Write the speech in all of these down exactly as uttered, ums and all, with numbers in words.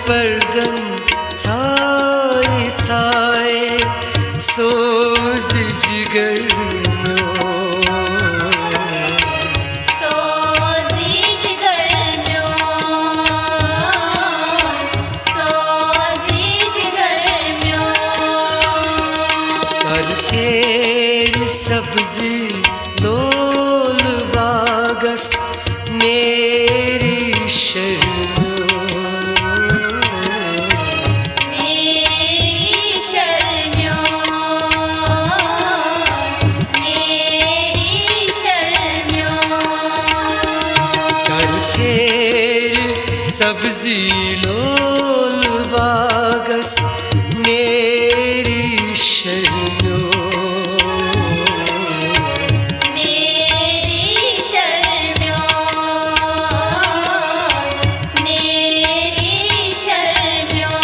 پردن ژھایہِ ژھایہِ سوزِ جگر میون۔ سوزِ جگر میون، سوزِ جگر میون۔ کر پھیرِ سبزی لول باغس نیرِ شرمیون۔ نیرِ شرمیون، نیرِ شرمیون۔ کر پھیرِ سبزی لول باغس نیرِ شرمیون۔ نیرِ شرمیون، نیرِ شرمیون۔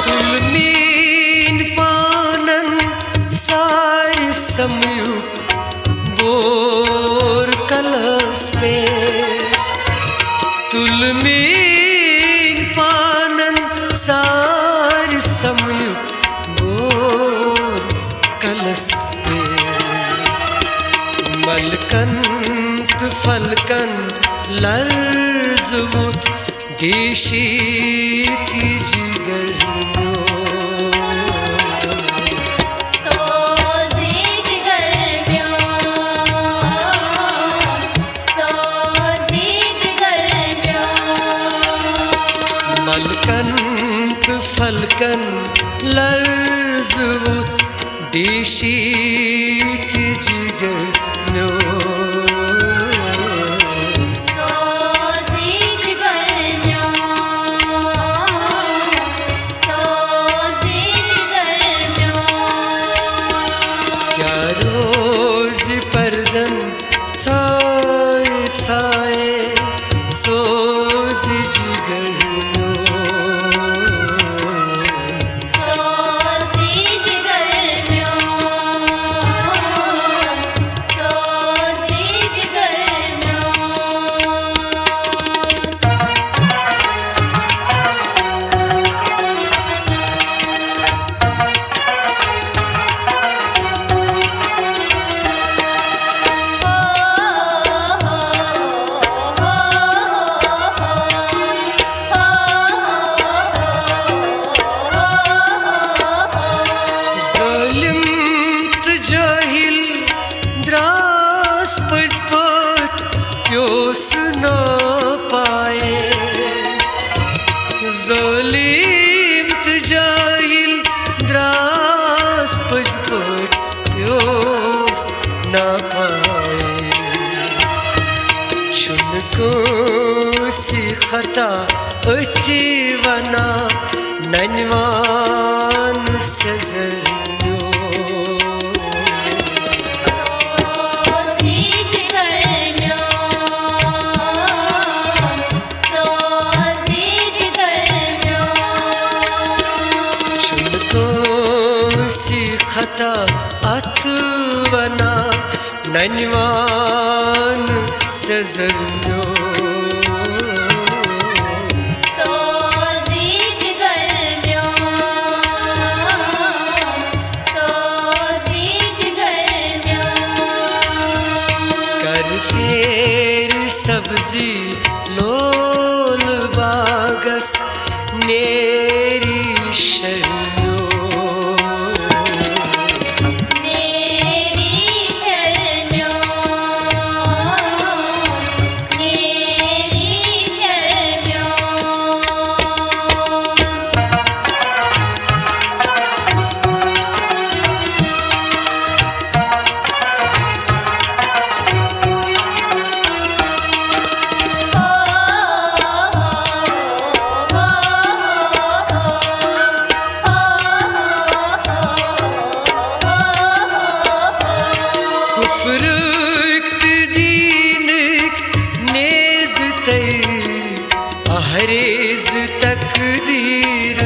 تُل میٛٲنۍ پانن سارِ سمیُک بور کلس پٮ۪ٹھ۔ تُل میٛٲنۍ پانن سارِ سمیُک بور کلس پٮ۪ٹھ۔ ملکن تہٕ فلکن لرزوُت ڈیشی تہِ جگر میون۔ سوزِ جگر میون، سوزِ جگر میون۔ ملکن تہٕ فلکن لرزوُت ڈیشی تہِ جگر میون۔ سوزِ جگر میون، سوزِ جگر میون۔ کیٛاہ روزِ پردن ژھایہِ ژھایہِ سوزِ جگر میون۔ سوزِ جگر میون، سوزِ جگر میون۔ ظٲلِم تہٕ جٲہِل دراس پٔزۍ پٲٹھۍ پیوس ناپایس۔ ظٲلِم تہٕ جٲہِل دراس پٔزۍ پٲٹھۍ پیوس ناپایس۔ چھُنہٕ کٲنٛسہِ خطا أتھی ونان، ننہِ وان سیزر میون۔ سوزِ جگر میون، سوزِ جگر میون۔ چھُنہٕ کٲنٛسہِ خطا اتھ ونان، ننہِ وان سیزر میون۔ سوزِ جگر میون، سوزِ جگر میون۔ کر پھیرِ سبزی لول باغس نیرِ شرمیون۔ نیرِ شرمیون، نیرِ شرمیون۔ فرق تہٕ دیٖنٕکۍ نیز تہٕ اہریز تقدیٖر۔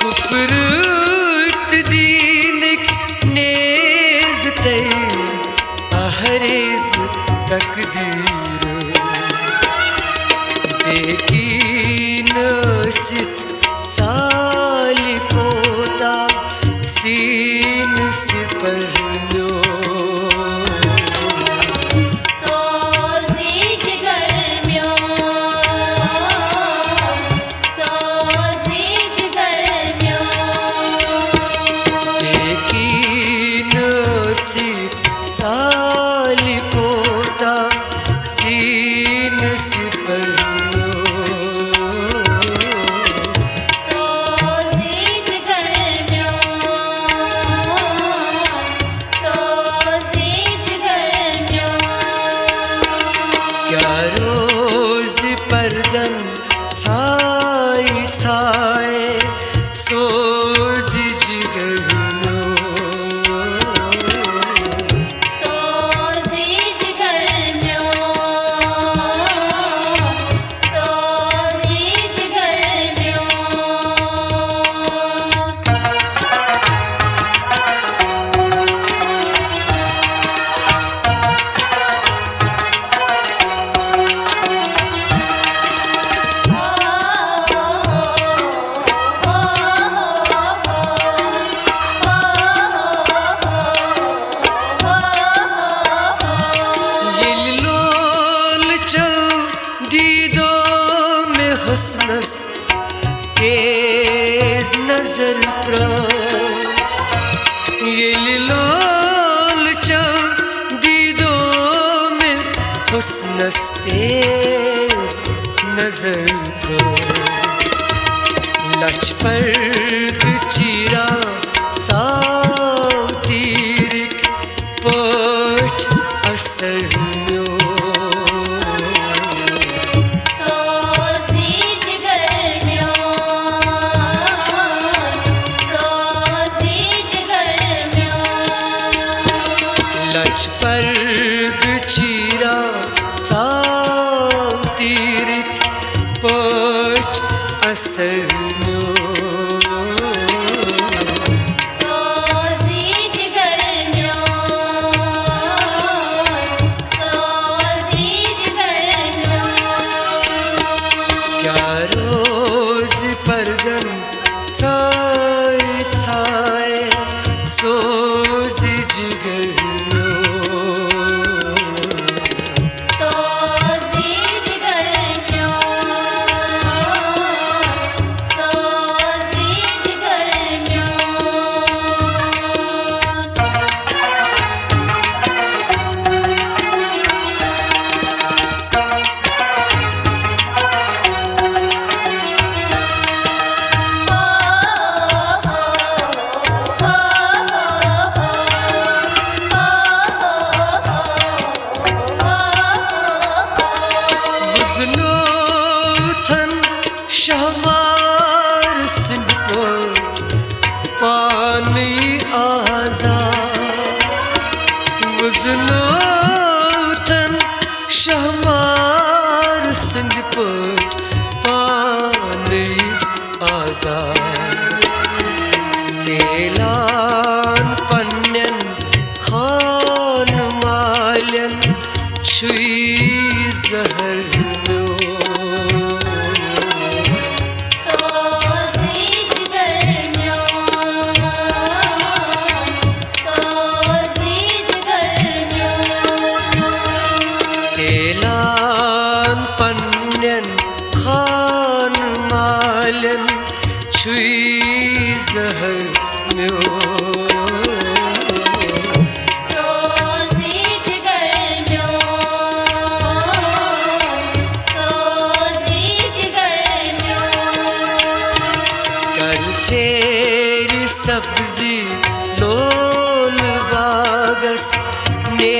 کفرٕکۍ تہٕ دیٖنٕکۍ نیز تہٕ اہریز تقدیٖر۔ بے یقیٖن ٲسِتھ ژالہِ کوتاہ سیٖنہٕ سِپر میون۔ سوزی جگر میون، سوزی جگر میون۔ یقیٖن ٲسِتھ ژالہِ کوتاہ سیٖنہٕ سِپر میون۔ سوزی جگر میون، سوزی جگر میون۔ کیٛاہ روزِ پردن ژھایہِ ژھایہِ، سوزِ جگر میون۔ سوزی جگر میون، سوزی جگر میون۔ ییٚلہِ لولہٕ چو دیٖدو مےٚ حُسنس تیز نظر ترٲو، ییٚلہِ لولہٕ چو دیٖدو مےٚ حُسنس تیز نظر ترٲو۔ لچھ پردٕ چیران ژاو تیٖرٕکۍ پٲٹھۍ اثر میون۔ سوزی جگر میون، سوزی جگر میون۔ لچھ پردٕ چیران ژاو تیٖرٕکۍ پٲٹھۍ اثر میون۔ سوزی جگر میون، سوزی جگر میون۔ کیٛاہ روزِ پردن ژھایہِ ژھایہِ، سوزِ جگر میون۔ سوزی جگر میون، سوزی جگر میون۔ وُزنوتھن شہمار سٕنٛدۍ پٲٹھۍ پانٕے آزاد۔ وُزنوتھن شہمار سٕنٛدۍ پٲٹھۍ پانٕے آزاد۔ تیلان پننٮ۪ن خان مالٮ۪ن چھُے زہر میون۔ سوزی جگر میون، سوزی جگر میون۔ تیلان پننٮ۪ن خان مالٮ۪ن چھُے زہر میون۔ سوزی جگر میون، سوزی جگر میون۔ کر پھیرِ سبزی لول باغس، نے